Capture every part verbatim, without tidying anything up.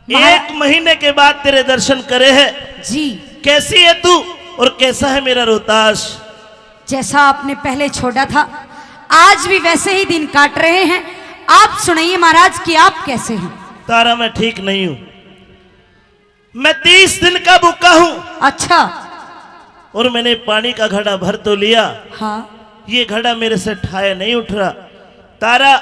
महाराज। एक महीने के बाद तेरे दर्शन करे हैं। जी। कैसी है तू और कैसा है मेरा रोहतास? जैसा आपने पहले छोड़ा था, आज भी वैसे ही दिन काट रहे हैं। आप सुनाइए महाराज कि आप कैसे हैं? तारा, मैं ठीक नहीं हूँ। मैं तीस दिन का भूखा हूँ। अच्छा। और मैंने पानी का घड़ा भर तो लिया। हाँ। ये घड़ा मेरे से ठाया नहीं उठ रहा। तारा,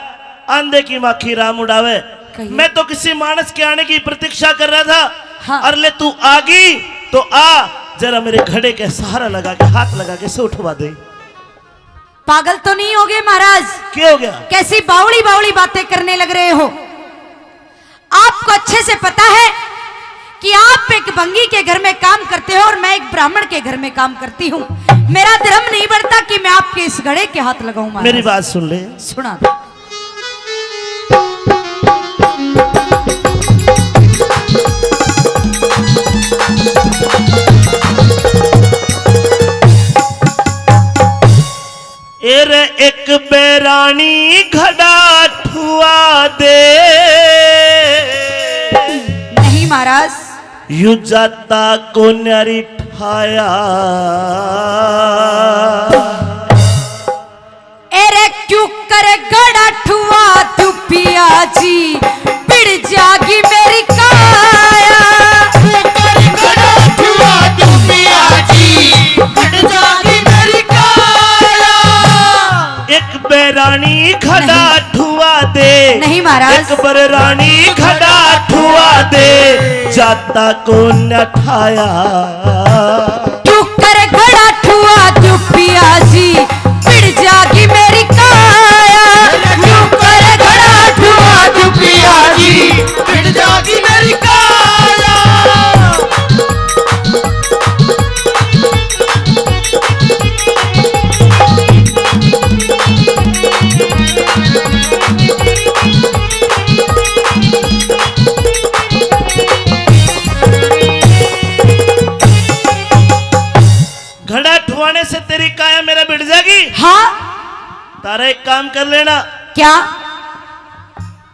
आंधे की माखी राम उड़ावे। कहिए। मैं तो किसी मानस के आने की प्रतीक्षा कर रहा था। हाँ। और ले, तू आ गई तो आ, जरा मेरे घड़े के सहारा लगा के, हाथ लगा के से उठवा दे। पागल तो नहीं हो गए महाराज? क्या हो गया? कैसी बावली बावली बातें करने लग रहे हो? आपको अच्छे से पता है कि आप एक भंगी के घर में काम करते हो और मैं एक ब्राह्मण के घर में काम करती हूँ। मेरा धर्म नहीं बनता कि मैं आपके इस घड़े के हाथ लगाऊं महाराज। मेरी बात सुन ले। सुना दो। ए रे एक बैरानी घड़ा ठुआ दे। नहीं महाराज। यू जाता को न्यारी ठाया। ए रे क्यों करे घड़ा ठुआ तू पिया जी, बिड़ जागी मेरी काया। क्यों करे घड़ा ठुआ तू पिया जी, बिड़ जागी मेरी काया। एक बैरानी घड़ा नहीं। ठुआ दे। नहीं महाराज। एक बैरानी घड़ा ठुआ दे, जाता को न ठाया। क्यों कर घड़ा ठुआ तू पिया जी, पिड़ जागी मेरी काया। क्यों कर घड़ा ठुआ तू पिया जी, पिड़ जागी मेरी काया। घड़ा ठुआने से तेरी काया मेरा बिड़ जागी? हाँ। तारा एक काम कर लेना। क्या?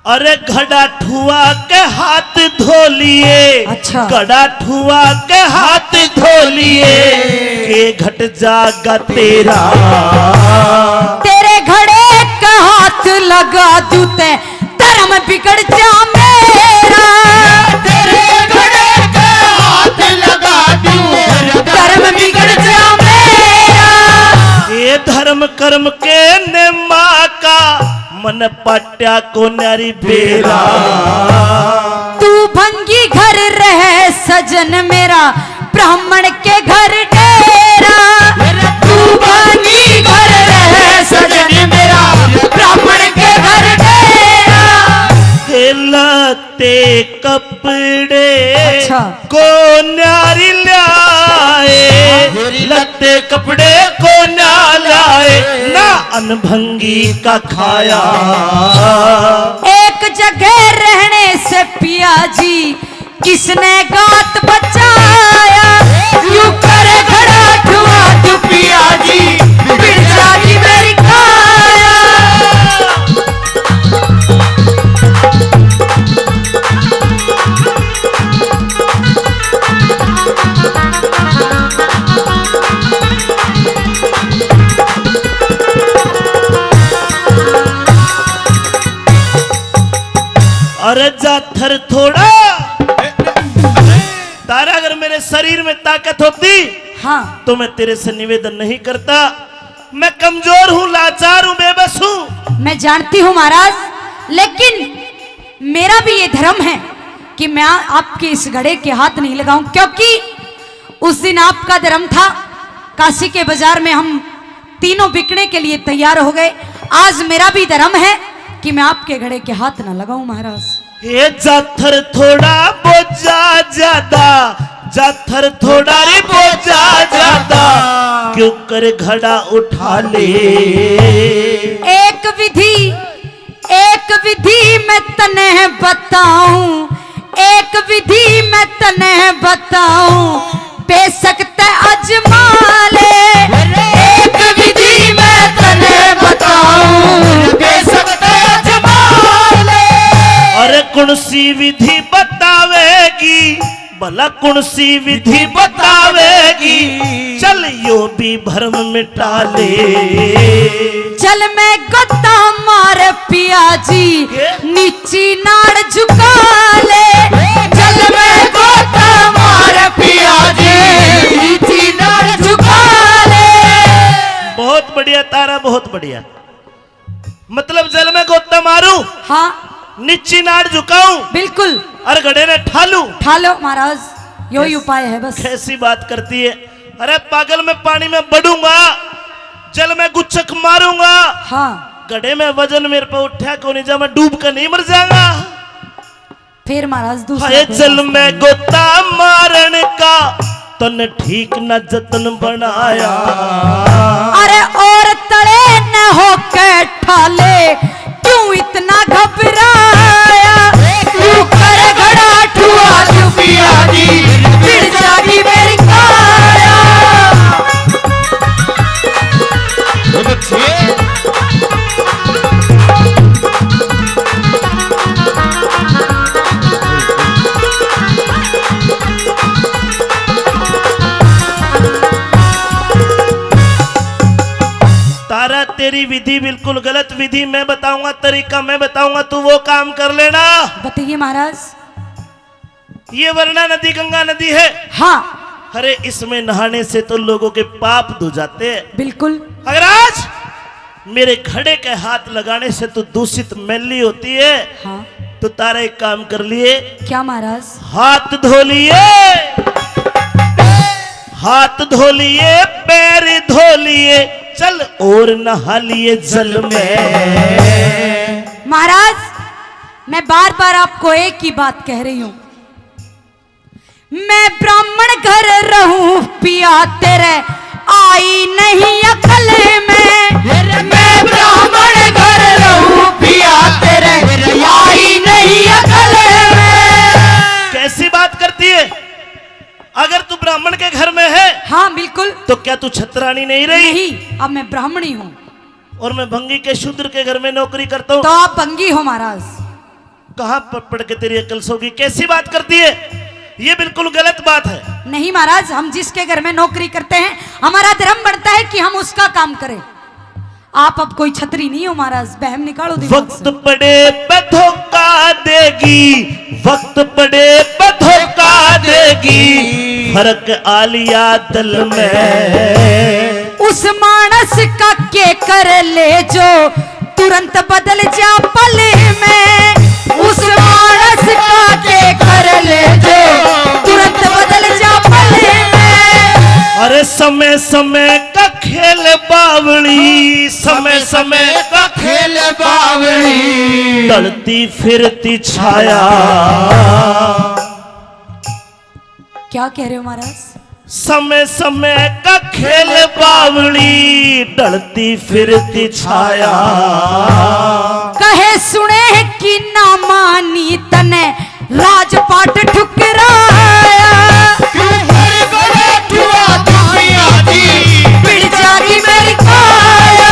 अरे घड़ा ठुआ के हाथ धो लिए। अच्छा। घड़ा ठुआ के हाथ धो लिए, के घट जागा तेरा। तेरे घड़े का हाथ लगा दूं ते धर्म बिगड़ जा मेरा। तेरे घड़े का हाथ लगा दूं, धर्म बिगड़ जा मेरा। ये धर्म कर्म के नेमा का मन पाट्या को न्यारी बेरा। तू भंगी घर रह सजन मेरा, ब्राह्मण के घर डेरा। तू भंगी घर रह सजन मेरा, ब्राह्मण के घर डेरा। हे लत्ते कपड़े अच्छा। को न्यारी ल्याए, लत्ते कपड़े को ना लाए, ना अनभंगी का खाया। एक जगह रहने से पिया जी, किसने गात बचाया? यूं करे घड़ा ठुआ तू पिया जी, बिड़ जागी मेरी काया। अरे जाथर थोड़ा, तारा, अगर मेरे शरीर में ताकत होती हाँ। तो मैं तेरे से निवेदन नहीं करता। मैं कमजोर हूँ, लाचार हूँ, बेबस हूँ। मैं जानती हूँ महाराज, लेकिन मेरा भी ये धर्म है कि मैं आपके इस घड़े के हाथ नहीं लगाऊं, क्योंकि उस दिन आपका धर्म था, काशी के बाजार में हम तीनों बिकने के लिए तैयार हो गए। आज मेरा भी धर्म है कि मैं आपके घड़े के हाथ ना लगाऊं महाराज। हे जाथर थोड़ा बोझा ज्यादा, जाथर थोड़ा रे बोझा ज्यादा, क्यों कर घड़ा उठा ले। एक विधि, एक विधि मैं तने बताऊं, एक विधि मैं तने बताऊं, बेशक तै आजमा ले। एक विधि मैं तने बताऊं, बेशक तै आजमा ले। अरे कुण सी विधि बतावेगी, भला कौन सी विधि बतावेगी? चल यो भी भरम मिटा ले। चल मैं गोता मार पिया जी, ये? नीची नाड़ झुका ले। चल मैं गोता मार पिया जी, नीची नाड़ झुका ले। बहुत बढ़िया तारा, बहुत बढ़िया। मतलब जल में गोता मारूं, हाँ। नीची नाड़ झुकाऊं, बिल्कुल। और घड़े ने ठालूं। ठालो महाराज, यो ही कैस-, उपाय है बस। कैसी बात करती है। अरे पागल, मैं पानी में बड़ूंगा, जल में गुच्छक मारूंगा, हाँ। घड़े में वजन मेरे पे उठा कोनी जा, मैं डूब के नहीं मर जाऊंगा। फिर महाराज दूसरा हाय कोई जल रास्ता में नहीं। गोता मारन का तन ठीक न जतन बनाया। अरे और तले न होके ठाले, क्यों इतना घबराया? क्यों कर घड़ा ठुआ तू पिया जी, बिड़ जागी मेरी काया। बहुत अच्छी। तारा, तेरी विधि बिल्कुल गलत विधि। मैं बताऊंगा, तरीका मैं बताऊंगा, तू वो काम कर लेना। बताइए महाराज। ये वरना नदी गंगा नदी है। हाँ। अरे, इसमें नहाने से तो लोगों के पाप धो जाते हैं। बिल्कुल। अगर आज मेरे घड़े के हाथ लगाने से तू दूषित मैली होती है, हाँ। तो तारा एक काम कर लिए। क्या महाराज? हाथ धो लिए, हाथ धो लिए, पैर धो लिए, चल और नहा लिए जल में। महाराज, मैं बार बार आपको एक ही बात कह रही हूँ, मैं ब्राह्मण घर रहूं पिया, तेरे आई नहीं अकल में। मैं ब्राह्मण घर रहूं पिया, तेरे आई नहीं अकल में। कैसी बात करती है? अगर तू ब्राह्मण के घर में है, हाँ, बिल्कुल। तो क्या तू छत्राणी नहीं रही? नहीं, अब मैं ब्राह्मणी हूँ। और मैं भंगी के शूद्र के घर में नौकरी करता हूँ। तो आप भंगी हो महाराज। कहाँ प-, पढ़ के तेरी अकल सोगी? कैसी बात करती है? ये बिल्कुल गलत बात है। नहीं महाराज, हम जिसके घर में नौकरी करते हैं, हमारा धर्म बनता है कि हम उसका काम करें। आप अब कोई छतरी नहीं हो महाराज, बहम निकालो दिमाग से। वक्त पड़े पे धोखा देगी, वक्त पड़े पे धोखा देगी, फर्क आलिया दल में। उस मानस का के कर ले जो तुरंत बदल जा पल में, उस मानस का के कर ले जो तुरंत बदल जा पल में। अरे समय समय का खेल बावली, समय समय का खेल बावली, ढलती फिरती छाया। क्या कह रहे हो महाराज? समय समय का खेल बावली, ढलती फिरती छाया। कहे सुने कि ना मानी तने राजपाट ठुकराया। क्यों कर बड़ा ठुआ दुनिया दी, बिड़ जागी मेरी काया।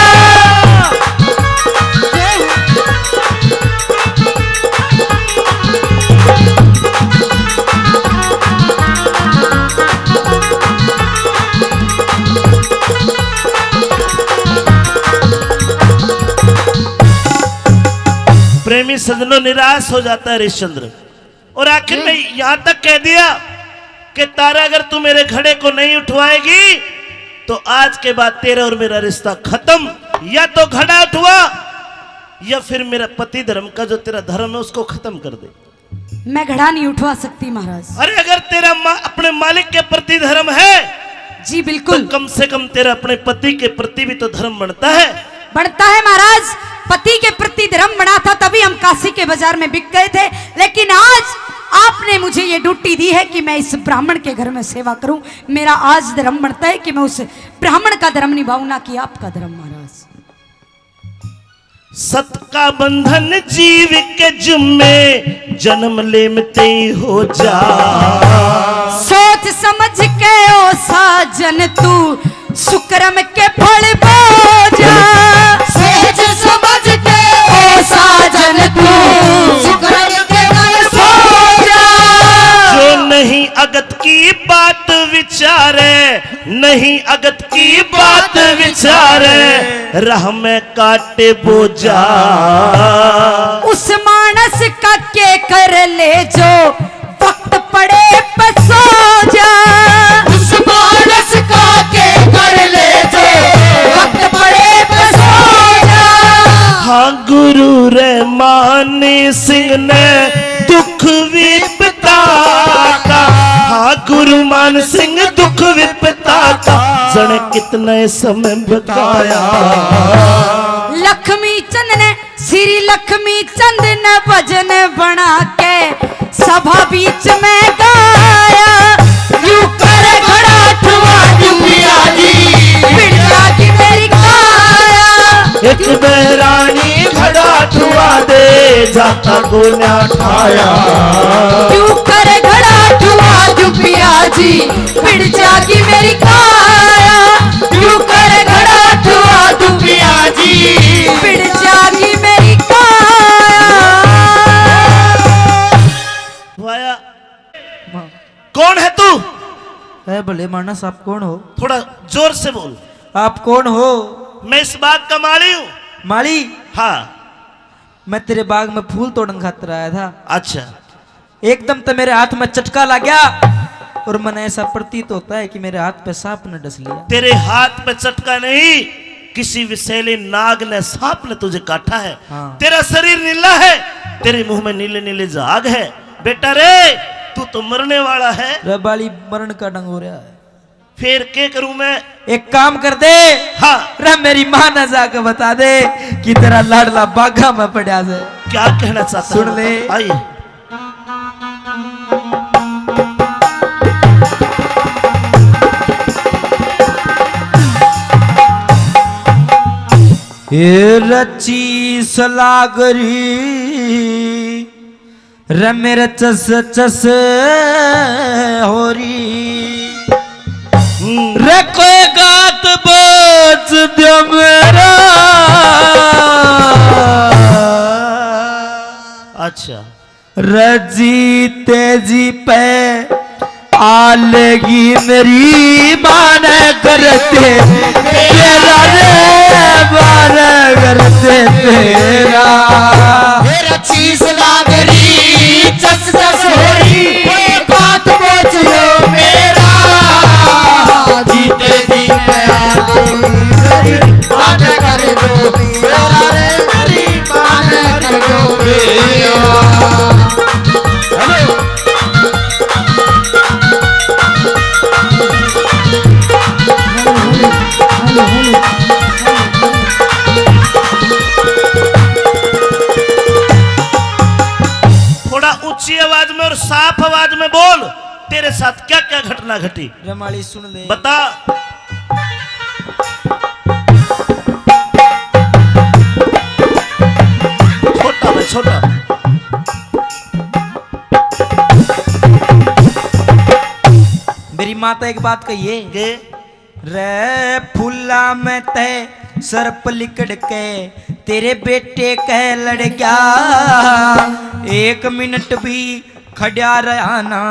प्रेमी सज्जनों, निराश हो जाता है हरिश्चंद्र। और आखिर में यहाँ तक कह दिया कि तारा, अगर तू मेरे घड़े को नहीं उठवाएगी तो आज के बाद तेरा और मेरा रिश्ता खत्म। या तो घड़ा उठवा या फिर मेरा पति धर्म का जो तेरा धर्म है उसको खत्म कर दे। मैं घड़ा नहीं उठवा सकती महाराज। अरे, अगर तेरा मा-, अपने मालिक के प्रति धर्म है, जी बिल्कुल। तो कम से कम तेरा अपने पति के प्रति भी तो धर्म बनता है। बनता है महाराज, पति के प्रति धर्म बना था तभी हम काशी के बाजार में बिक गए थे, लेकिन आज आपने मुझे ये ड्यूटी दी है कि मैं इस ब्राह्मण के घर में सेवा करूं। मेरा आज धर्म बनता है कि मैं उस ब्राह्मण का धर्म निभाऊं, ना कि आपका धर्म महाराज। सत का बंधन जीव के जिम्मे, जन्म लेमते ही हो जा। सोच समझ के ओ साजन तू सुकरम के फल बोजा। सोच समझ के ओ साजन तू सुकरम के फल विचारे, नहीं अगत की बात विचारे, राह में काटे बोझा। उस मानस का के कर ले जो वक्त पड़े पे सो जा। उस मानस का के कर ले जो वक्त पड़े पे सो जा। हाँ, गुरु रहमान सिंह ने दुख विपता का, हाँ, गुरु मान सिंह दुख विपता का, जने कितने समय बिताया। लक्ष्मी चंद ने, श्री लक्ष्मी चंद ने भजन बना के सभा बीच में गाया। यूं कर घड़ा ठुआ दुनिया जी, पिट जागी मेरी काया। एक बैरानी घड़ा ठुआ दे, जाता को न्या ठाया। क्यों कर घड़ा ठुआ दुपिया जी, पिट जागी मेरी काया। क्यों कर घड़ा ठुआ दुपिया जी, पिट जागी मेरी काया। वाया। कौन है तू? ए भले मानस, आप कौन हो? थोड़ा जोर से बोल। आप कौन हो? मैं इस बाग का माली हूँ। माली? हाँ। मैं तेरे बाग में फूल तोड़न खातर आया था। अच्छा। एकदम तो मेरे हाथ में चटका लग गया और मने ऐसा प्रतीत होता है कि मेरे हाथ पे सांप ने डस लिया। तेरे हाथ पे चटका नहीं, किसी विषैले नाग ने, सांप ने तुझे काटा है। हाँ। तेरा शरीर नीला है, तेरे मुंह में नीले नीले झाग है। बेटा रे, तू तो मरने वाला है। रे बाली, मरण का डंग हो रहा है। फिर के करूं मैं? एक काम कर दे। हाँ। रे मेरी माँ ने जाके बता दे कि तेरा लाडला बागा में पड़ा से। क्या कहना चाहता सुन है? ले। आइए। ए रची सलागरी रे मेरे चस चस होरी। रे कोई गात बोझ दो मेरा। अच्छा। रे जीते जी पे आलेगी मेरी मान करते तेरा रे, मान करते तेरा। मेरा चीज लागरी, चस चस होरी, कोई बात बोझ लो मेरा। जीते जी मैं आलेगी, मान कर दो तेरा रे, मेरी मान कर दो मेरा। हेलो। थोड़ा ऊंची आवाज में और साफ आवाज में बोल, तेरे साथ क्या क्या घटना घटी? रमाली सुन ले। बता। छोटा भाई, छोटा। मेरी माता एक बात कहिए। के? रे फूला में तै सर्प लिकड़ के तेरे बेटे कह लड़ गया। एक मिनट भी खड़ा रहा ना,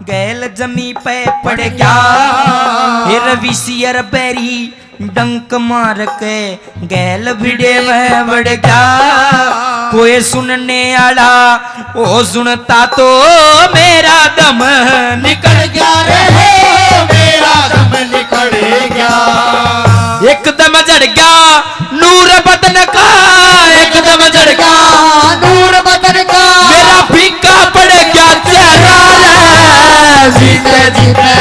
गैल जमी पे पड़ गया। हे रविसियर बैरी डंक मार के गैल भिड़े में बड़ गया। कोई सुनने आला ओ सुनता तो मेरा दम निकल गया रे, मेरा दम निकल गया। एकदम झड़ गया नूर बदन का, एकदम झड़ गया नूर बदन का। मेरा फीका पड़ गया चेहरा रे। जीते जीते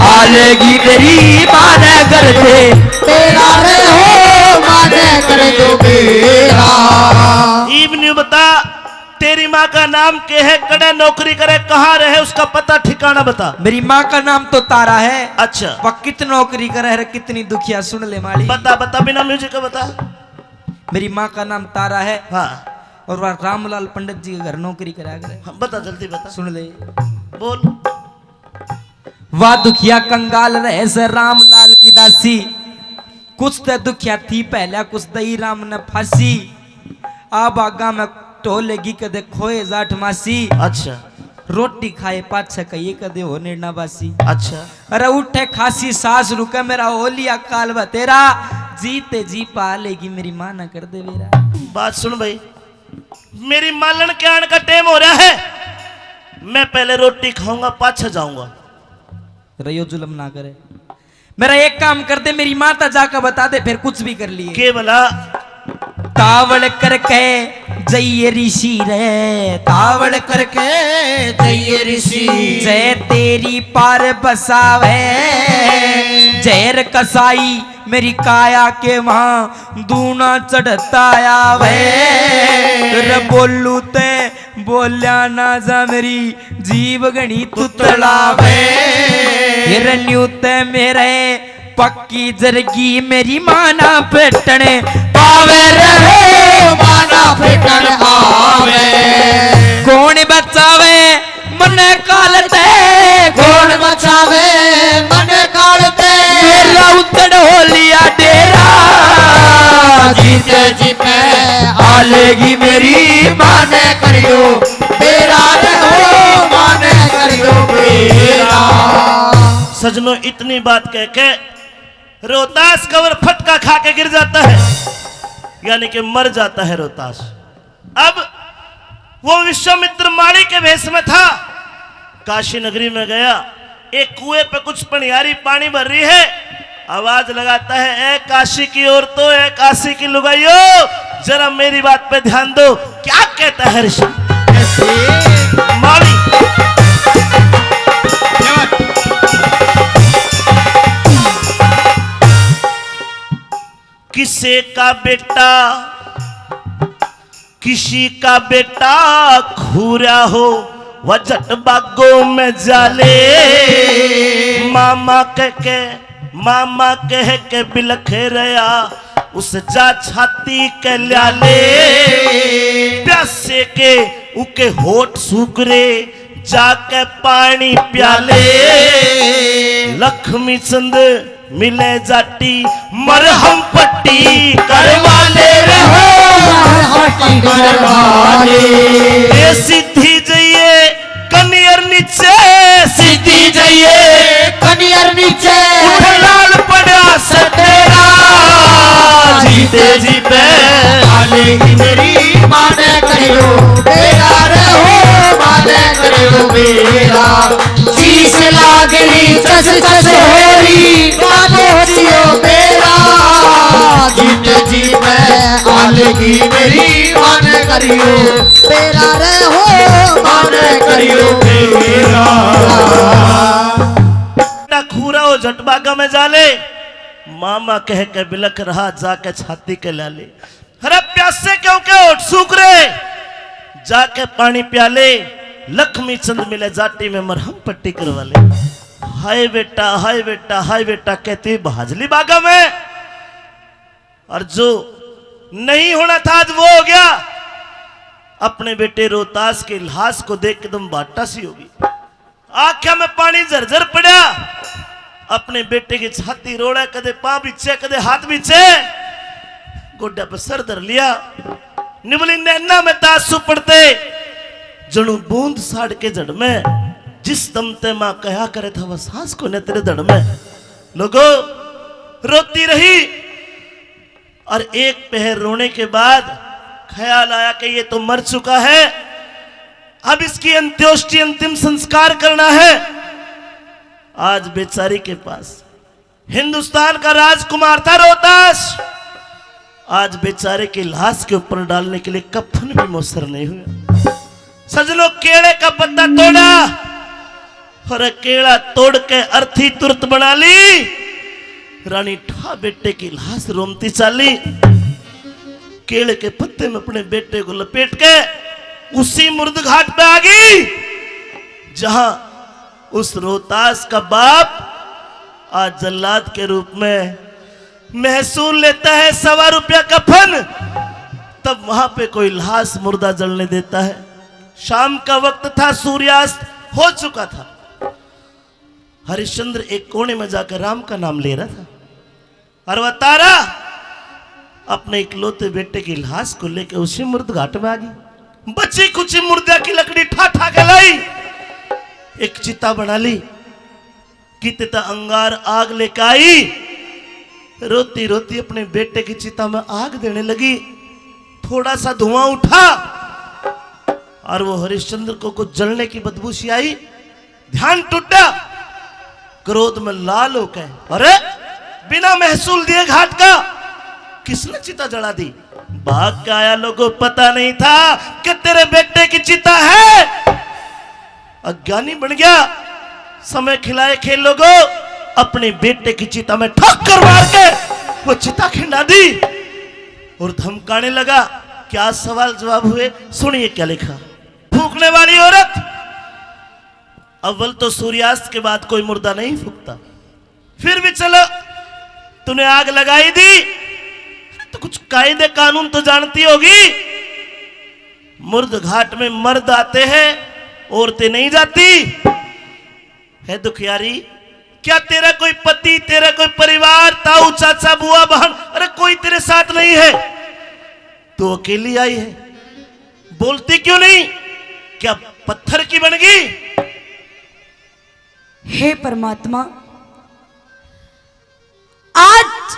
आलेगी मेरी मान करते तेरा रे हो, मान कर दो मेरा। इब न्यू बता, तेरी माँ का नाम के है, कड़े नौकरी करे, कहाँ रहे, उसका पता ठिकाना बता। मेरी माँ का नाम तो तारा है। अच्छा। वह कित नौकरी करे है, कितनी दुखिया, सुन ले माली। बता, बता, बिना music के बता। मेरी माँ का नाम तारा है। हाँ। और वह रामलाल पंडित जी के घर नौकरी करा करे। हाँ, बता, जल्दी बता। सुन ले। बोल। वा दुखिया कंगाल रहे से रामलाल की दासी। कुछ ते दुखिया थी पहला, कुछ दई राम ने फांसी। आ बागा में टोलेगी कदे खोए जाट मासी। अच्छा। रोटी खाए पाछे कहिए कदे हो निर्णा बासी। अच्छा। अरे उठे खासी सास रुके मेरा होलिया काल बतेरा, जीते जी पा लेगी मेरी माँ ना कर दे बेरा। बात सुन भाई, मेरी मालन के आने का टाइम हो रहा है, मैं पहले रोटी खाऊंगा, पाछे जाऊंगा। रहियो जुलम ना करे। मेरा एक काम कर दे, मेरी माता जाकर बता दे, फिर कुछ भी कर लिए। के भला? तावड़ करके जइए ऋषि रे, तावड़ करके जइए ऋषि। जय तेरी पार बसावे, जहर कसाई मेरी काया के वहां दूना चढ़ता आवे। रे बोलू ते बोल्या ना जा मेरी जीव घणी तुतलावे। हिरण्यू ते मेरे पक्की जरगी मेरी माना पेटने पावे रहे। माना पेटन आवे। कौन बचावे मने काल ते? कौन बचावे मने काल ते? मेरा उतड़ हो लिया डेरा। जीते जी पे आलेगी मेरी माने करियो बेरा रे हो, माने करियो बेरा। सजनों, इतनी बात कह के रोहतास कंवर फटका खा के गिर जाता है, यानी कि मर जाता है रोहतास। अब वो विश्वामित्र माली के भेष में था, काशी नगरी में गया, एक कुएं पे कुछ पनियारी पानी भर रही है, आवाज लगाता है, "ए काशी की औरतों, ए काशी की लुगाइयों, जरा मेरी बात पे ध्यान दो।" क्या कहता है ऋषि? कैसे? माली। क्या बात? किसे का बेटा, किसी का बेटा खूरा हो, वह झट बागों में जाले। मामा कह के, मामा कह के बिलखे रहा, उस जा छाती के ल्याले। प्यासे के उके होठ सूख रे, जाके पानी प्याले। लक्ष्मी चंद मिले जाटी, मरहम पट्टी करवा ले रहो। मरहम पट्टी करवा ले। ए सीधी जइए कनियर नीचे, सीधी जइए कनियर नीचे। उठ लाल पड़ा सतेरा, जीते जी पे आलेगी मेरी माने करियो बेरा रे हो, माने करियो बेरा। चीस लागली चस चस होरी, मानो जियो बेरा। जीते जी पे आलेगी मेरी माने करियो बेरा रे हो, माने करियो बेरा। बेटा खूरा हो झट बागा में जाले, मामा कह के बिलख रहा जाके छाती के ल्याले। अरे प्यासे क्यों के होठ सूख रे, जाके पानी प्याले, लक्ष्मी चंद मिले जाटी में मरहम पट्टी करवा ले। हाय बेटा, हाय बेटा, हाय बेटा कहती भाजली बागा में। और जो नहीं होना था आज वो हो गया। अपने बेटे रोहतास की लाश को देख के एकदम बाटा सी होगी। आंख्या में पानी झरझर पड़ा। अपने बेटे की छाती रोड़ा, कदे पां पीछे, कदे हाथ पीछे, गोड्या पर सर धर लिया। निबली नैना में तासु पड़ते, जणु बूंद साड़ के झड़ में। जिस दम ते मां कहा करे था, वह सांस को ने तेरे धड़ में। लोगो, रोती रही। और एक पहर रोने के बाद ख्याल आया कि ये तो मर चुका है, अब इसकी अंत्योष्टि, अंतिम संस्कार करना है। आज बेचारी के पास, हिंदुस्तान का राजकुमार था रोहतास, आज बेचारे की लाश के ऊपर डालने के लिए कफन भी मौसर नहीं हुआ। सजनों, केले का पत्ता तोड़ा और केला तोड़ के अर्थी तुरत बना ली। रानी ठा बेटे की लाश रोमती चाली, केले के पत्ते में अपने बेटे को लपेट के उसी मुर्द घाट पे आ गई, जहां उस रोहतास का बाप आज जल्लाद के रूप में महसूल लेता है सवा रुपया कफन, तब वहां पे कोई लाश मुर्दा जलने देता है। शाम का वक्त था, सूर्यास्त हो चुका था। हरिश्चंद्र एक कोने में जाकर राम का नाम ले रहा था और वह तारा अपने इकलौते बेटे की लाश को लेकर उसी मुर्द घाट में आ गई। बची कुची मुर्दा की लकड़ी ठा ठा के लाई, एक चिता बना ली, कित तै अंगार आग लेके आई। रोती रोती अपने बेटे की चिता में आग देने लगी। थोड़ा सा धुआं उठा और वो हरिश्चंद्र को कुछ जलने की बदबू सी आई। ध्यान टूटा, क्रोध में लाल होके, अरे, बिना महसूल दिए घाट का किसने चिता जला दी? भाग के आया लोगों, पता नहीं था कि तेरे बेटे की चिता है। अज्ञानी बन गया। समय खिलाए खेल लोगों, अपने बेटे की चिता में ठक्कर मार के वो चिता खिंडा दी और धमकाने लगा। क्या सवाल जवाब हुए, सुनिए क्या लिखा। फूकने वाली औरत, अव्वल तो सूर्यास्त के बाद कोई मुर्दा नहीं फूकता, फिर भी चलो, तूने आग लगाई दी, तो कुछ कायदे कानून तो जानती होगी। मुर्द घाट में मर्द आते हैं, औरतें नहीं जाती। है दुखियारी, क्या तेरा कोई पति, तेरा कोई परिवार, ताऊ, चाचा, बुआ, बहन, अरे, कोई तेरे साथ नहीं है? तू अकेली आई है, बोलती क्यों नहीं? क्या पत्थर की बन गई? हे परमात्मा, आज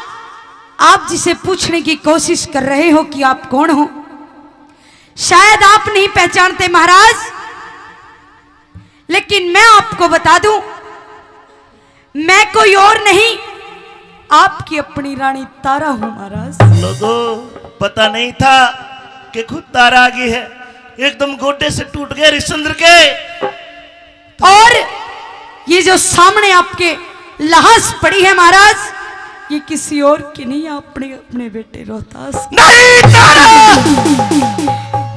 आप जिसे पूछने की कोशिश कर रहे हो कि आप कौन हो, शायद आप नहीं पहचानते महाराज, लेकिन मैं आपको बता दूं, मैं कोई और नहीं, आपकी अपनी रानी तारा हूं महाराज। लोगों, पता नहीं था कि खुद तारा आ गई है। एकदम गोडे से टूट गए हरिश्चंद्र के। और ये जो सामने आपके लाश पड़ी है महाराज, ये किसी और की नहीं, अपने अपने बेटे रोहतास। नहीं तारा,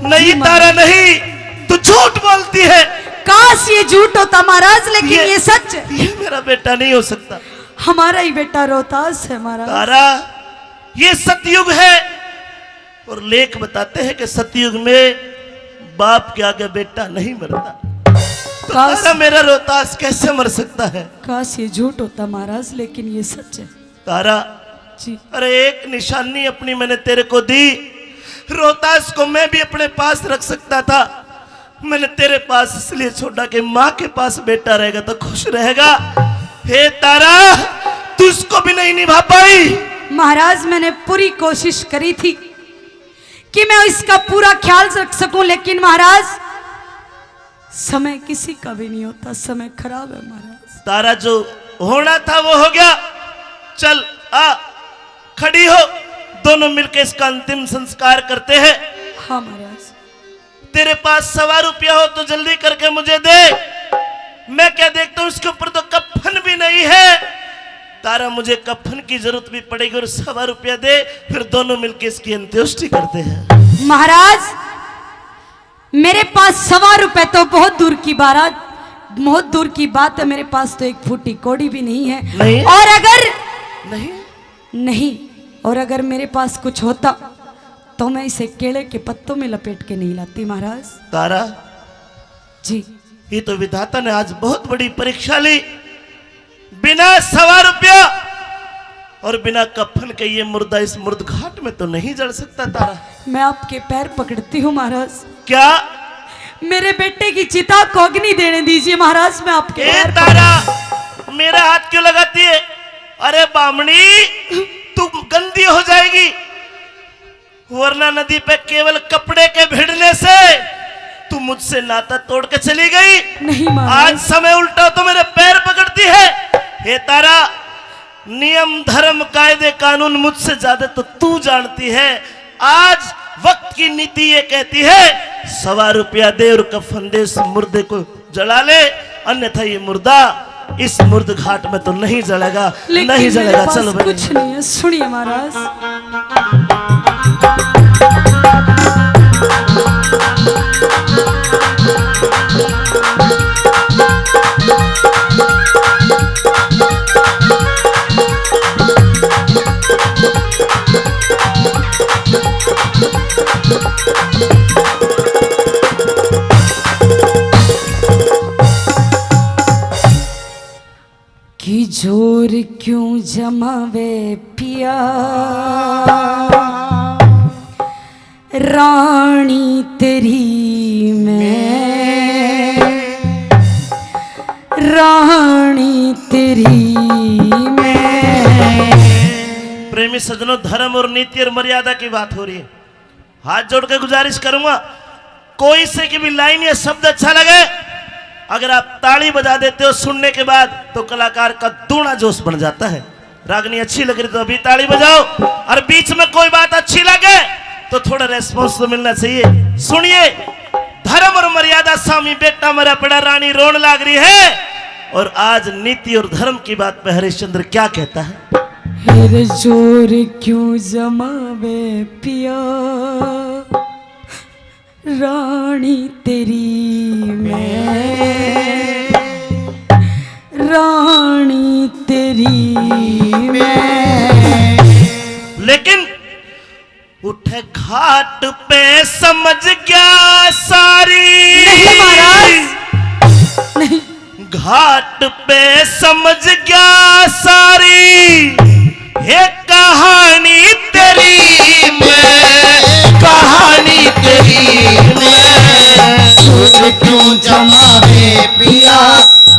नहीं तारा, नहीं, तू झूठ बोलती है। काश ये झूठ होता महाराज, लेकिन ये, ये सच है। ये मेरा बेटा नहीं हो सकता। हमारा ही बेटा रोहतास है महाराज। तारा, ये सतयुग है और लेख बताते हैं कि सतयुग में बाप के आगे बेटा नहीं मरता। तो तारा, मेरा रोहतास कैसे मर सकता है? काश ये झूठ होता महाराज, लेकिन ये सच है। तारा, जी। अरे, एक निशानी अपनी मैंने तेरे को दी, रोहतास को मैं भी अपने पास रख सकता था। मैंने तेरे पास इसलिए छोड़ा कि माँ के पास बेटा रहेगा तो खुश रहेगा। हे तारा, तू इसको भी नहीं निभा पाई। महाराज, मैंने पूरी कोशिश करी थी कि मैं इसका पूरा ख्याल रख सकूं, लेकिन महाराज, समय किसी का भी नहीं होता, समय खराब है महाराज। तारा, जो होना था वो हो गया। चल आ, खड़ी हो, दोनों मिलके इसका अंतिम संस्कार करते हैं। हाँ महाराज। तेरे पास सवा रुपया हो तो जल्दी करके मुझे दे। मैं क्या देखता हूँ, इसके ऊपर तो कफन भी नहीं है। तारा, मुझे कफन की जरूरत भी पड़ेगी और सवा रुपया दे, फिर दोनों मिलके इसकी अंत्येष्टि करते हैं। महाराज, मेरे पास सवा रुपए तो बहुत दूर की बात, बहुत दूर की बात है, मेरे पास तो एक फूटी कौड़ी भी नहीं है। नहीं? और अगर नहीं? नहीं, और अगर मेरे पास कुछ होता तो मैं इसे केले के पत्तों में लपेट के नहीं लाती महाराज। तारा, जी। ये तो विधाता ने आज बहुत बड़ी परीक्षा ली। बिना सवा रुपया और बिना कफन के ये मुर्दा इस मुर्द घाट में तो नहीं जल सकता तारा। मैं आपके पैर पकड़ती हूँ महाराज। क्या? मेरे बेटे की चिता को अग्नि देने दीजिए महाराज, मैं आपके ए पैर तारा, मेरा हाथ क्यों लगाती है? अरे बामणी, तू गंदी हो जाएगी, वरना नदी पे केवल कपड़े के भिड़ने से तू मुझसे नाता तोड़ के चली गई। नहीं महाराज। आज समय उल्टा, तो मेरे पैर पकड़ती है। हे तारा, नियम, धर्म, कायदे, कानून मुझसे ज्यादा तो तू जानती है। आज वक्त की नीति ये कहती है, सवा रुपया दे और कफन दे, इस मुर्दे को जला ले, अन्यथा ये मुर्दा इस मुर्द घाट में तो नहीं जलेगा, लेकिन नहीं मेरे जलेगा। पास चलो भाई। कुछ नहीं है, सुनिए महाराज। कि जोर क्यों जमावे पिया, रानी तेरी मैं प्रेमी सज्जनों, धर्म और नीति और मर्यादा की बात हो रही है। हाथ जोड़ के गुजारिश करूंगा, कोई से की भी लाइन या शब्द अच्छा लगे, अगर आप ताली बजा देते हो सुनने के बाद, तो कलाकार का दूना जोश बढ़ जाता है। रागनी अच्छी लग रही तो अभी ताली बजाओ, और बीच में कोई बात अच्छी लगे तो थोड़ा रिस्पॉन्स तो मिलना चाहिए। सुनिए, धर्म और मर्यादा सामी बेटा मरा पड़ा, रानी रोन लाग रही है। और आज नीति और धर्म की बात पे हरिश्चंद्र क्या कहता है? फिर जोर क्यों जमावे पिया, रानी तेरी मैं, रानी तेरी मैं। लेकिन उठे घाट पे समझ गया सारी। नहीं महाराज, नहीं। घाट पे समझ गया सारी, ये कहानी तेरी मैं, कहानी तेरी मैं। सुर क्यों जमावे पिया,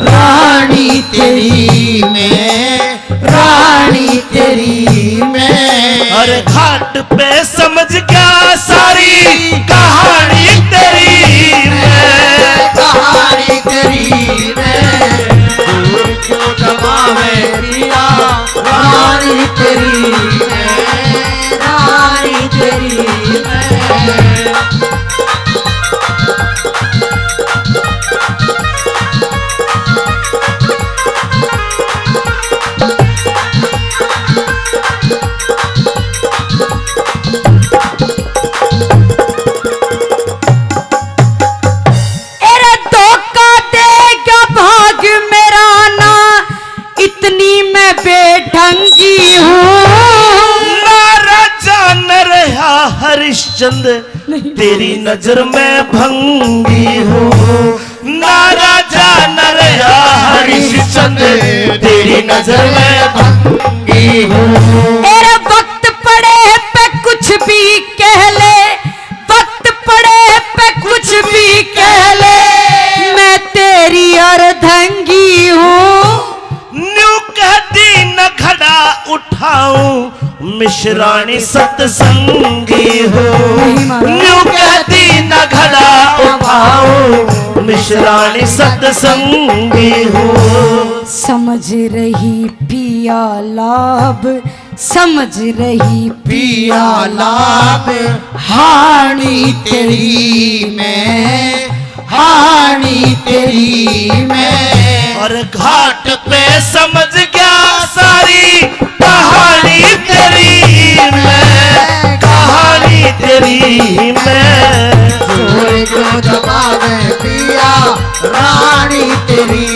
रानी तेरी मैं, रानी तेरी मैं। और घाट पे समझ गया सारी, कहानी तेरी मैं, कहानी तेरी मैं। सुर क्यों जमावे पिया, रानी तेरी मैं, रानी तेरी मैं। एरे धोखा दे गया भाग मेरा ना, इतनी मैं बेढंगी हूँ। ना राजा न रहा हरिश्चंद्र, नहीं। तेरी नजर में भंगी हूँ। ना राजा न रहा हरिश्चंद्र, तेरी नजर में भंगी हूँ। एरे वक्त पड़े पे कुछ भी कह ले, वक्त पड़े पे कुछ भी कह ले, मैं तेरी अर्धंगी हूँ। न्यू कहती न घड़ा उठाऊं, मिश्राणी सत्संगी हूँ। नहीं मारा। न्यू कहती न घड़ा उठाऊं, मिश्राणी सत्संगी हूँ। समझ रही पिया लाभ, समझ रही पिया लाभ, हानि तेरी मैं, हानि तेरी मैं। और घाट पे समझ गया सारी, कहानी तेरी मैं, कहानी तेरी मैं। जोर क्यों जमावे पिया, रानी तेरी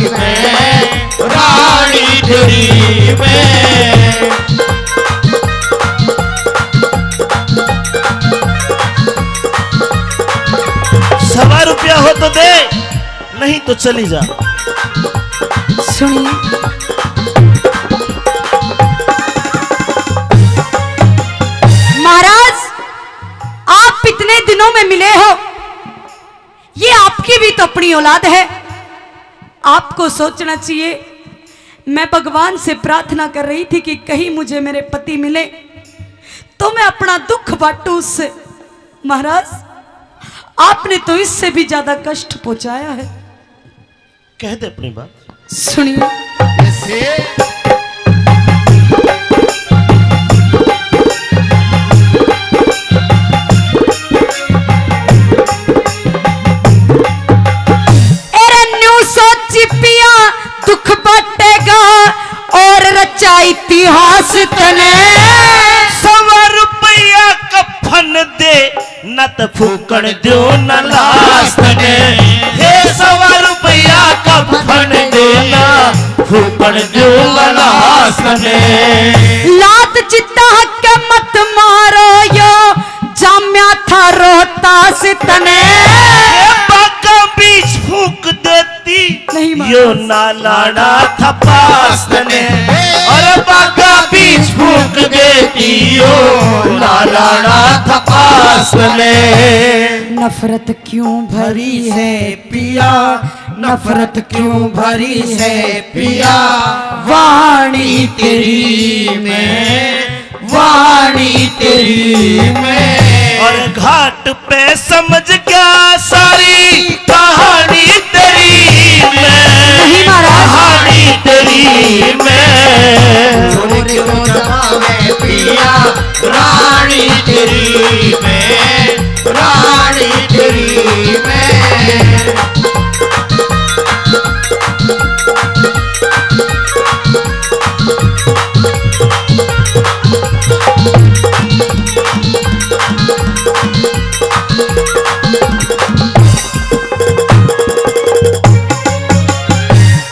मैं, रानी तेरी मैं। सवा रुपया हो तो दे, नहीं तो चली जा। सुनिए महाराज, आप इतने दिनों में मिले हो, ये आपकी भी तो अपनी औलाद है, आपको सोचना चाहिए। मैं भगवान से प्रार्थना कर रही थी कि कहीं मुझे मेरे पति मिले तो मैं अपना दुख बांटूं उससे। महाराज, आपने तो इससे भी ज्यादा कष्ट पहुंचाया है। कह दे अपनी बात। सुनिए। कैसे? एरे न्यू सोची पिया, दुख बांटेगा और रचा इतिहास तने। सवा रुपया कफन दे, न त फूकण द्यो न लाश तने। हे सवा रुपया कफन दे, न फूकण द्यो न लाश तने। लात चित्ता हक मत मारो यो, जाम्या था रोहतास तने। हे बागा बीच फूक देती, नहीं मारो। यो ना लाना था पास तने। अरे बागा बीच फूक देती, यो ना लाना था पास ने। नफरत क्यों भरी है पिया, नफरत क्यों भरी है पिया, वाणी तेरी में, वाणी तेरी में। और घाट पे समझ गया सारी कहानी तेरी में, नहीं महाराज। कहानी तेरी में। छोड़ के वो जमावे पिया, रानी तेरी में, रानी तेरी में।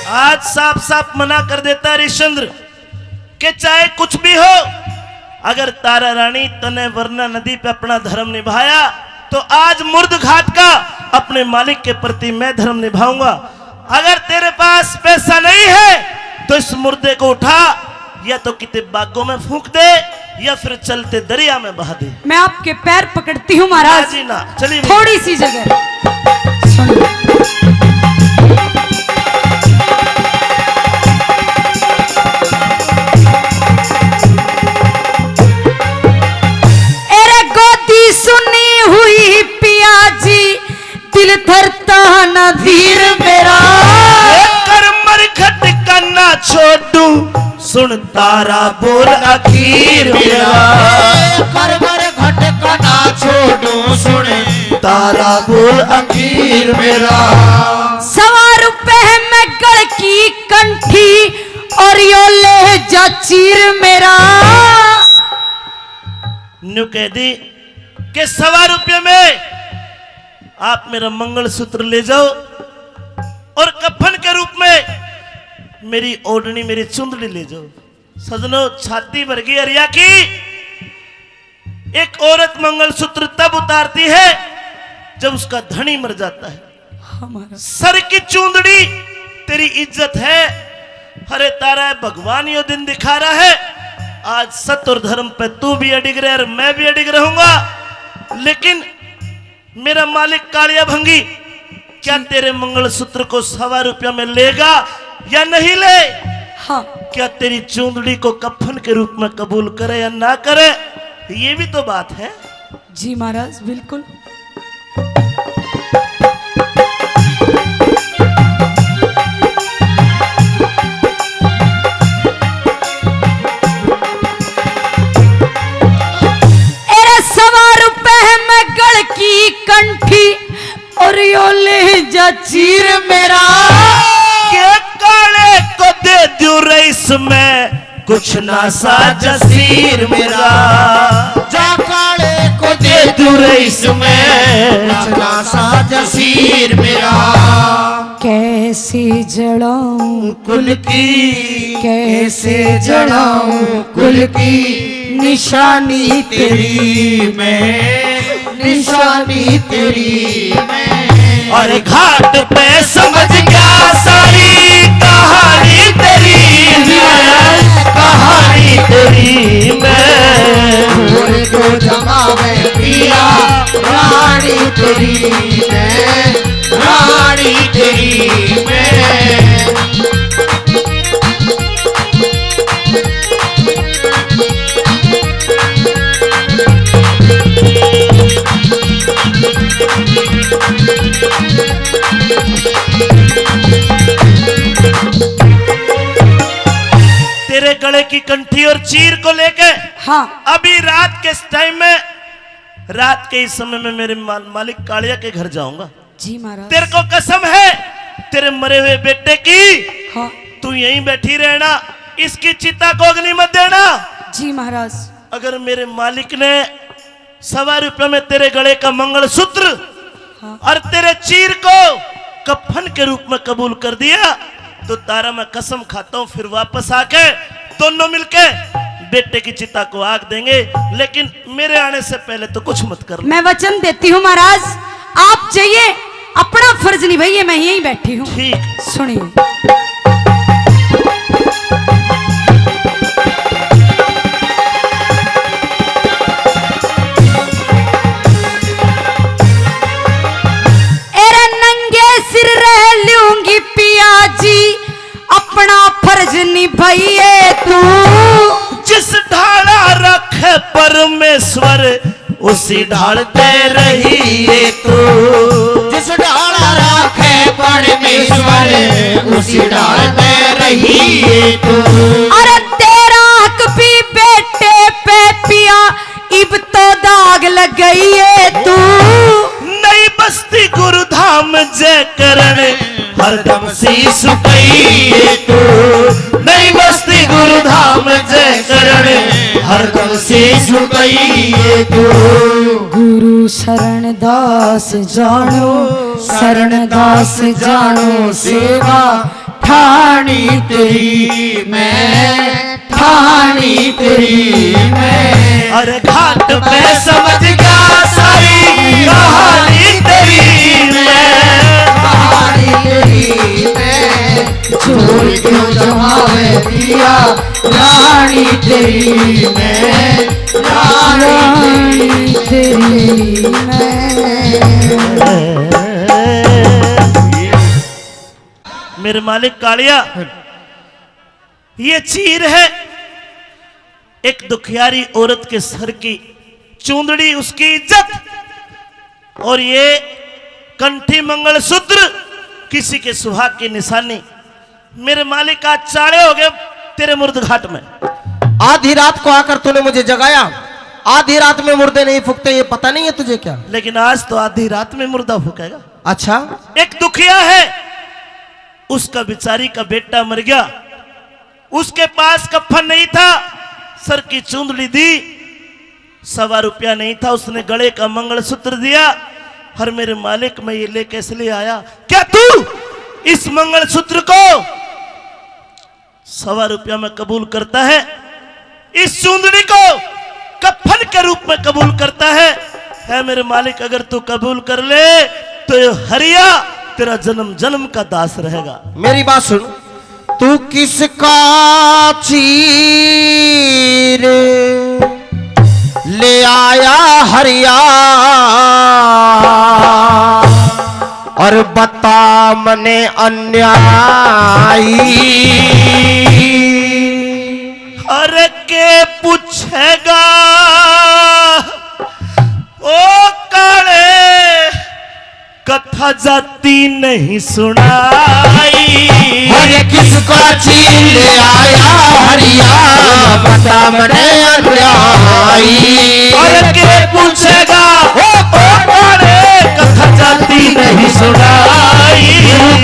आज साफ साफ मना कर देता है हरिश्चंद्र कि चाहे कुछ भी हो, अगर तारा रानी तने वरना नदी पे अपना धर्म निभाया, तो आज मुर्द घाट का अपने मालिक के प्रति मैं धर्म निभाऊंगा। अगर तेरे पास पैसा नहीं है, तो इस मुर्दे को उठा, या तो किते बागों में फूंक दे, या फिर चलते दरिया में बहा दे। मैं आपके पैर पकड़ती हूँ महाराज। ना जी ना, चलिए। थोड़ी सी जगह। सुन। एरे गोदी सुनी हुई पिया जी, दिल धरता ना धीर मेरा। ए कर मरघट का ना छोड़ू, सुन तारा बोल आखिर मेरा। ए कर मरघट का ना छोड़ू, सुन तारा बोल आखिर मेरा। सवा रुपए में गल की कंठी और यो ले जा चीर मेरा। न्यू कह दी कि सवा रुपये में आप मेरा मंगलसूत्र ले जाओ और कफन के रूप में मेरी ओढ़नी, मेरी चुंदड़ी ले जाओ। सजनो, छाती भर गई अरिया की। एक औरत मंगलसूत्र तब उतारती है जब उसका धनी मर जाता है। हमारा सर की चूंदड़ी तेरी इज्जत है। अरे तारा, भगवान यो दिन दिखा रहा है, आज सत और धर्म पे तू भी अडिग रहे और मैं भी अडिग रहूंगा। लेकिन मेरा मालिक कालिया भंगी, क्या तेरे मंगलसूत्र को सवा रुपया में लेगा या नहीं ले? हाँ। क्या तेरी चूंदड़ी को कफन के रूप में कबूल करे या ना करे, ये भी तो बात है। जी महाराज, बिल्कुल। एरे सवा रुपए में गल की कंठी और यो ले जा चीर मेरा। के काले को दे दूं रईस में कुछ ना सा जसीर मेरा। जा काले को दे दूं रईस में कुछ ना सा जसीर मेरा। कैसे जलाऊं कुल की, कैसे जलाऊं कुल की निशानी तेरी मैं, निशानी तेरी मैं। और घाट पे समझ गया सारी कहानी तेरी मैं, कहानी तेरी मैं। और तो जमावे पिया रानी तेरी मैं, रानी तेरी मैं। तेरे गले की कंठी और चीर को लेके हाँ। अभी रात के इस टाइम में, रात के इस समय में मेरे माल-, मालिक कालिया के घर जाऊंगा। जी महाराज। तेरे को कसम है तेरे मरे हुए बेटे की, हाँ। तू यहीं बैठी रहना, इसकी चिता को अग्नि मत देना। जी महाराज। अगर मेरे मालिक ने सवा रुपये में तेरे गले का मंगलसूत्र हाँ। और तेरे चीर को कफन के रूप में कबूल कर दिया, तो तारा, मैं कसम खाता हूँ, फिर वापस आके दोनों मिलके बेटे की चिता को आग देंगे, लेकिन मेरे आने से पहले तो कुछ मत कर। मैं वचन देती हूँ महाराज, आप जाइए, अपना फर्ज निभाइए, मैं यहीं बैठी हूँ। ठीक। सुनिए। भइए तू। जिस ढाला रखे परमेश्वर, उसी ढाल ते रहिए तू। जिस ढाला रखे परमेश्वर, उसी ढाल ते रहिए तू। अरे तेरा हक भी बेटे पे पिया, इब तो दाग लग गई है तू। नई बस्ती गुरुधाम जय करण, हरदम शीश झुकाइए तू। नई बस्ती गुरुधाम जय करण, हरदम शीश झुकाइए तू। गुरु शरण दास जानो, शरण दास जानो सेवा, ठाणी तेरी मैं, ठाणी तेरी मैं। अरे घाट पे समझ गया सारी कहानी तेरी मैं, कहानी तेरी मैं। जोर क्यों जमावे पिया, रानी तेरी मैं, रानी तेरी मैं। मेरे मालिक कालिया, ये चीर है एक दुखियारी औरत के सर की चूंदड़ी, उसकी इज्जत, और ये कंठी मंगलसूत्र किसी के सुहाग की निशानी। मेरे मालिक, आज चाले हो गए तेरे मुर्द घाट में। आधी रात को आकर तूने मुझे जगाया। आधी रात में मुर्दे नहीं फूकते, ये पता नहीं है तुझे क्या? लेकिन आज तो आधी रात में मुर्दा फूकेगा। अच्छा। एक दुखिया है, उसका बेचारी का बेटा मर गया, उसके पास कफन नहीं था, सर की चूंदड़ी दी, सवा रुपया नहीं था, उसने गले का मंगलसूत्र दिया। और मेरे मालिक, मैं ये लेके इसलिए आया, क्या तू इस मंगलसूत्र को सवा रुपया में कबूल करता है, इस चूंदड़ी को कफन के रूप में कबूल करता है? है मेरे मालिक, अगर तू कबूल कर ले तो ये हरिया तेरा जन्म जन्म का दास रहेगा। मेरी बात सुन, तू किसका चीर ले आया हरिया, और बता मने अन्यायी। अरे के पूछेगा ओ काले, कथा जाती नहीं सुनाई। अरे किसका चीर ले आया हरिया, बता मने अन्यायी। अरे के पूछेगा ओ, ओ काले, कथा जाती नहीं सुनाई।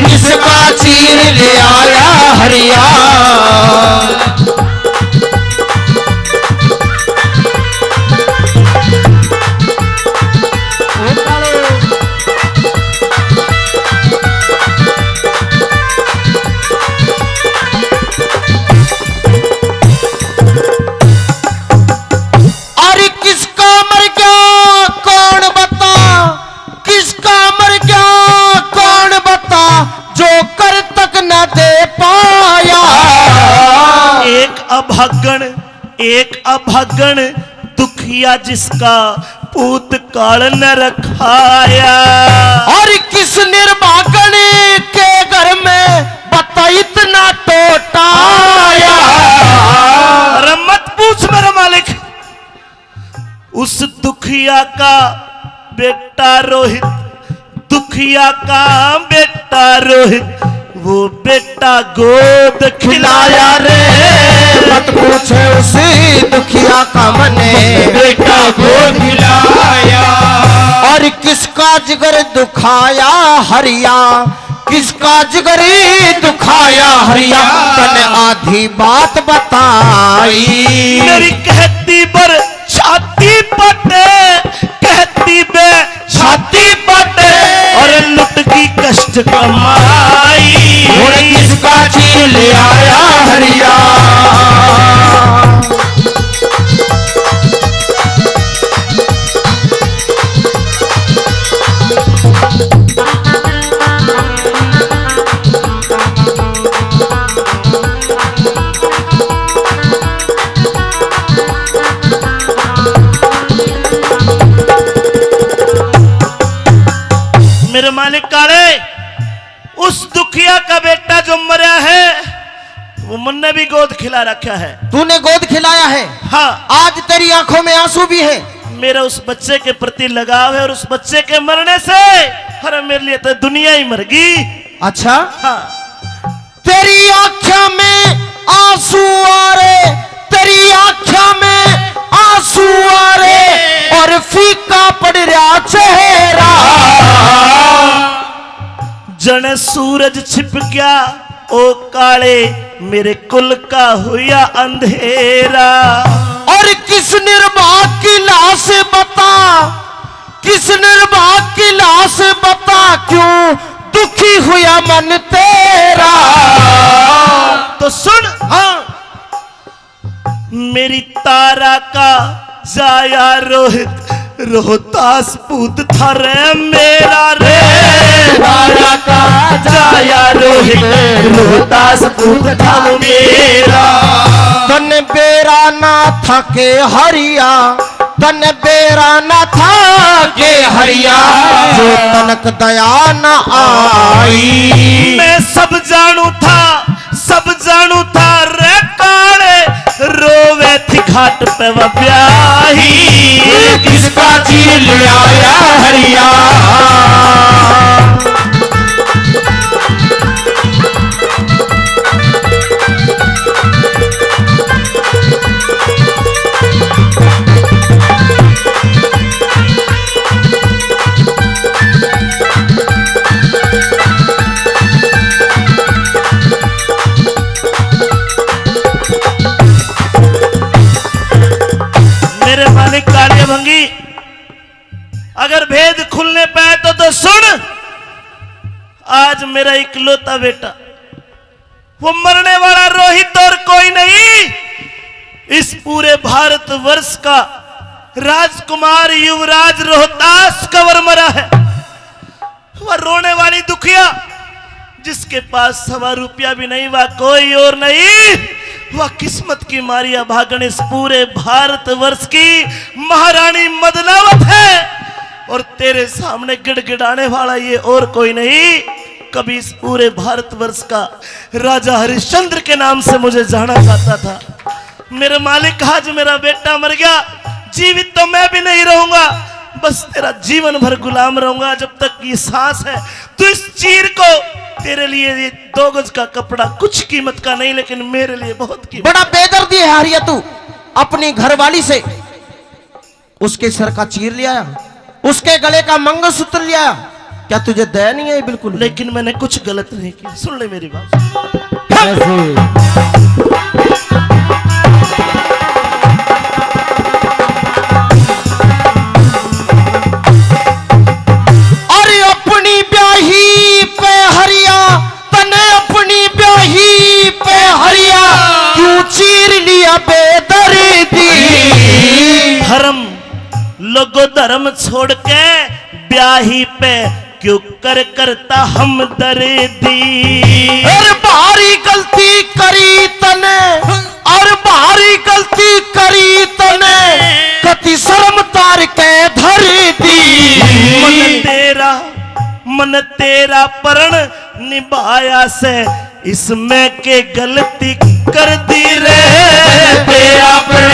किसका चीर ले आया हरिया। अरे किसका मर गया कौन बता, किसका मर गया कौन बता, जो कर तक ना दे पाया। एक अभागण, एक अभागण दुखिया जिसका भूतकाल न रखाया। और किस निर्भागण के घर में बता इतना टोटा आया। अरे मत पूछ मेरे मालिक, उस दुखिया का बेटा रोहित, दुखिया का बेटा रोहित, वो बेटा गोद खिलाया रे। मत पूछे उसी दुखिया का मने, बेटा गोद खिलाया। और किसका जिगर दुखाया हरिया, किसका जिगर दुखाया हरिया, तने आधी बात बताई। मेरी कहती बर छाती पटे, कहती बे छाती पटे, और लुट गई कष्ट कमाई। और किसका चीर ले आया हरिया। मेरे मालिक काले, उस दुखिया का बेटा जो मरा है, वो मन्ने भी गोद खिला रखा है। तूने गोद खिलाया है। हाँ। आज तेरी आंखों में आंसू भी है। मेरा उस बच्चे के प्रति लगाव है और उस बच्चे के मरने से, अरे, मेरे लिए तो दुनिया ही मर गई। अच्छा। हाँ। तेरी आंखों में आंसू आ रहे, तेरी आंखों में आंसू आ रहे और फीका पड़ रहा चेहरा। जने सूरज छिप गया, ओ काले, मेरे कुल का हुआ अंधेरा। और किस निर्भाग की लाश बता, किस निर्भाग की लाश बता, क्यों दुखी हुआ मन तेरा। तो सुन, हाँ। मेरी तारा का जाया रोहित, रोहतास पूत था रे मेरा रे। तारा का जाया रोहित, रोहतास पूत था मेरा। तन बेरा ना था के हरिया, तन बेरा ना था के हरिया, जो तनक दया ना आई। मैं सब जानू था, सब जानू था रे काले, रोवे थी घाट पे वा ब्याही। किसका चीर ले आया हरिया। मेरे मालिक कालिया भंगी, अगर भेद खुलने पाए तो, तो सुन, आज मेरा इकलौता बेटा, वो मरने वाला रोहित और कोई नहीं, इस पूरे भारतवर्ष का राजकुमार युवराज रोहतास कंवर मरा है। वह रोने वाली दुखिया, जिसके पास सवा रुपया भी नहीं, वह कोई और नहीं, वह किस्मत की मारी अभागन इस पूरे भारतवर्ष की महारानी मदनावत है। और तेरे सामने गिड़गिड़ाने वाला ये और कोई नहीं। कभी इस पूरे भारतवर्ष का राजा हरिश्चंद्र के नाम से मुझे जाना जाता था। मेरे मालिक, आज मेरा बेटा मर गया, जीवित तो मैं भी नहीं रहूंगा, बस तेरा जीवन भर गुलाम रहूंगा। जब तक ये सांस है, तू इस चीर को, तेरे लिए ये दो गज का कपड़ा कुछ कीमत का नहीं, लेकिन मेरे लिए बहुत कीमत। बड़ा बेदर्दी है हरिया तू अपनी घरवाली से। उसके सर का चीर ले आया, उसके गले का मंगलसूत्र ले आया। क्या तुझे दया नहीं आई बिल्कुल? लेकिन मैंने कुछ गलत नहीं किया। सुन ले मेरी बात। कैसे? अरे अपनी ब्याही पे हरिया, तने अपनी ब्याही पे हरिया, क्यों चीर लिया बेदर्दी? धर्म, लोगो धर्म छोड़ के ब्याही पे क्यों कर करता हमदर्दी? और भारी गलती करी तने, और भारी गलती करी तने, कति शर्म तार के धर दी। मन तेरा, मन तेरा प्रण निभाया से, इसमें के गलती कर दी रे। तेरा प्रण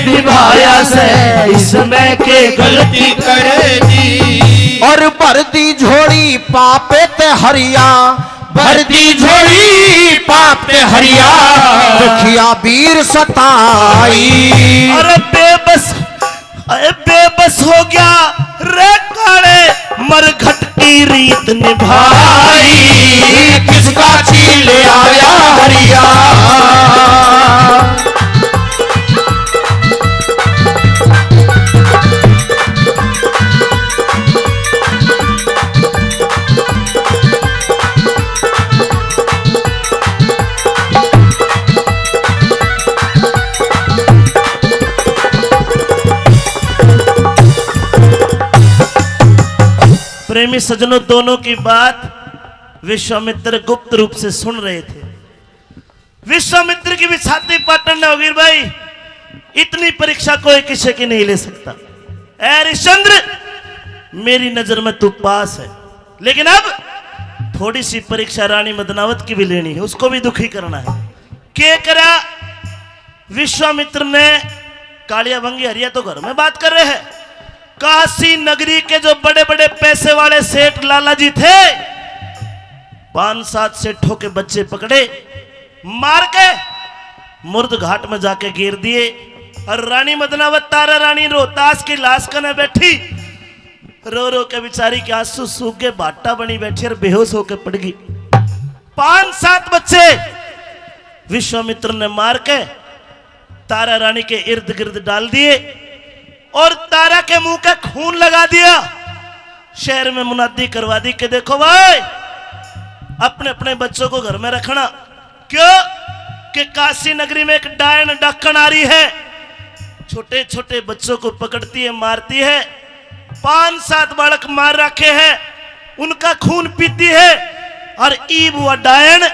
निभाया से, इसमें के गलती कर दी। और भर दी झोली पापे ते हरिया, भर दी झोली पाप ते हरिया, दुखिया बीर सताई। अरे बेबस, अरे बेबस हो गया रे काले, मरघट की रीत निभाई। किसका चीर ले आया हरिया? प्रेमी सज्जनों, दोनों की बात विश्वामित्र गुप्त रूप से सुन रहे थे। विश्वामित्र की भी छाती पाटन न होगी, भाई, इतनी परीक्षा कोई किसी की नहीं ले सकता। ऐ हरिश्चंद्र, मेरी नजर में तू पास है, लेकिन अब थोड़ी सी परीक्षा रानी मदनावत की भी लेनी है, उसको भी दुखी करना है। के करा विश्वामित्र ने? कालिया भंगी हरिया तो घर में बात कर रहे हैं। काशी नगरी के जो बड़े बड़े पैसे वाले सेठ लाला जी थे, पांच सात सेठों के बच्चे पकड़े, मार के मुर्द घाट में जाके गिर दिए। और रानी मदनावत तारा रानी रोहतास की लाश कने बैठी, रो रो के बेचारी के आंसू सूख गए, भाटा बनी बैठी और बेहोश होके पड़ गई। पांच सात बच्चे विश्वामित्र ने मार के तारा रानी के इर्द गिर्द डाल दिए और तारा के मुंह का खून लगा दिया। शहर में मुनादी करवा दी कि देखो भाई, अपने अपने बच्चों को घर में रखना। क्यों? कि काशी नगरी में एक डायन डाकण आ रही है, छोटे छोटे बच्चों को पकड़ती है, मारती है। पांच सात बालक मार रखे हैं, उनका खून पीती है। और ईब वह डायन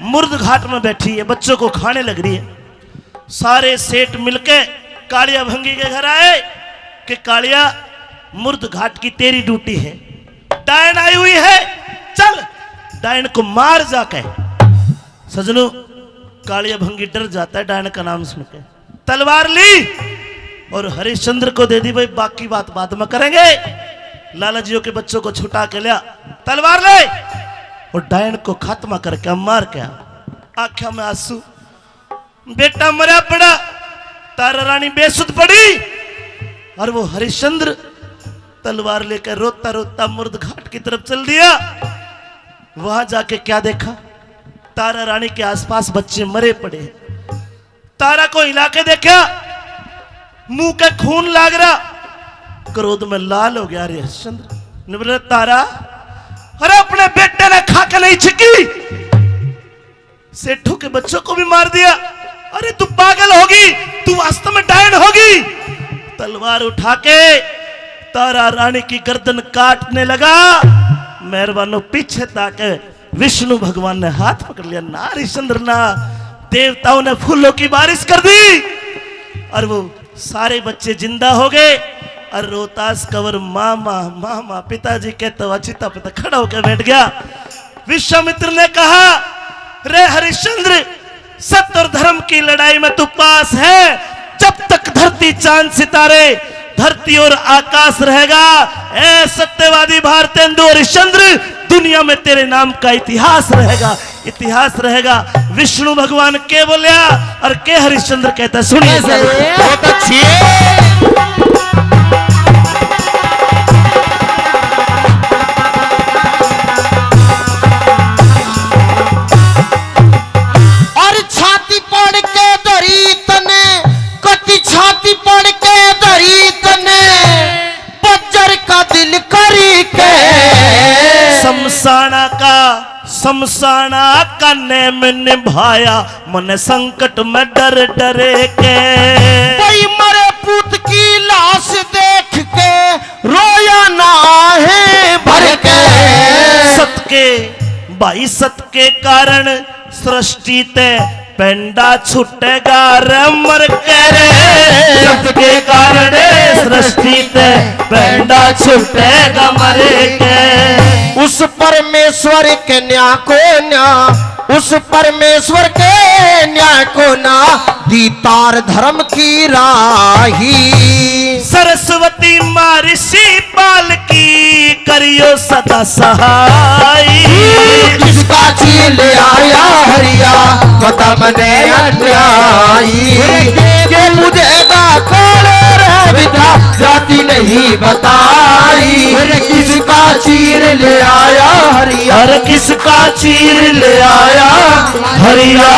मुर्द घाट में बैठी है, बच्चों को खाने लग रही है। सारे सेठ मिलके कालिया भंगी के घर आए कि कालिया, मुर्द घाट की तेरी ड्यूटी है, डायन आई हुई है, चल डायन को मार जाके। सजनों, कालिया भंगी डर जाता है डायन का नाम सुन के। तलवार ली और हरिश्चंद्र को दे दी, भाई बाकी बात बाद में करेंगे। लाला जियो के बच्चों को छुटा के लिया, तलवार ले और डायन को खात्मा करके मार के आ। आंखों में आंसू, बेटा मरा पड़ा, तारा रानी बेसुध पड़ी और वो हरिश्चंद्र तलवार लेकर रोता रोता मुर्द घाट की तरफ चल दिया। वहां जाके क्या देखा? तारा रानी के आसपास बच्चे मरे पड़े। तारा को हिला के देखा, मुंह के खून लाग रहा, क्रोध में लाल हो गया। अरे हरिश्चंद्र ने बोला, तारा, अरे अपने बेटे ने खा के नहीं छिकी, सेठों के बच्चों को भी मार दिया। अरे तू पागल होगी, तू वास्तव में डायन होगी। तलवार उठा के तारा रानी की गर्दन काटने लगा। मेहरबानो, पीछे ताके विष्णु भगवान ने हाथ पकड़ लिया, ना हरिश्चंद्र ना। देवताओं ने फूलों की बारिश कर दी और वो सारे बच्चे जिंदा हो गए। और रोहतास कंवर मामा मामा पिताजी कहता हुआ चिता पे तो खड़ा होकर बैठ गया। विश्वामित्र ने कहा, रे हरिश्चंद्र, सत्य और धर्म की लड़ाई में तू पास है। जब तक धरती, चांद, सितारे, धरती और आकाश रहेगा, ए सत्यवादी भारतेंदु हरिश्चंद्र, दुनिया में तेरे नाम का इतिहास रहेगा, इतिहास रहेगा। विष्णु भगवान के बोलिया और के हरिश्चंद्र कहता, सुनिए। बहुत अच्छी। और छाती पड़ के धरी तने, कति छाती पड़ के धरी तने, बज्जर का दिल करी के। शमशाना का, शमशाना का नेम निभाया, मन संकट में डर डरे के। भाई मरे पूत की लाश देख के, रोया ना है भर के। सत के, भाई सत के कारण सृष्टि ते पैंडा छूटेगा रे मर के रे। सत के कारण सृष्टि ते पैंडा छूटेगा मर के। उस परमेश्वर के न्या को न्या, उस परमेश्वर के न्याय को ना, दी तार धर्म की राही। सरस्वती माँ ऋषि पाल की, करियो सदा सहाय। किसका चीर ले आया हरिया, बता मने अन्यायी। के मुझे दा कोले रे बिता, जाति नहीं बताई। किसका चीर ले आया हरिया, अरे किसका चीर ले आया हरिया,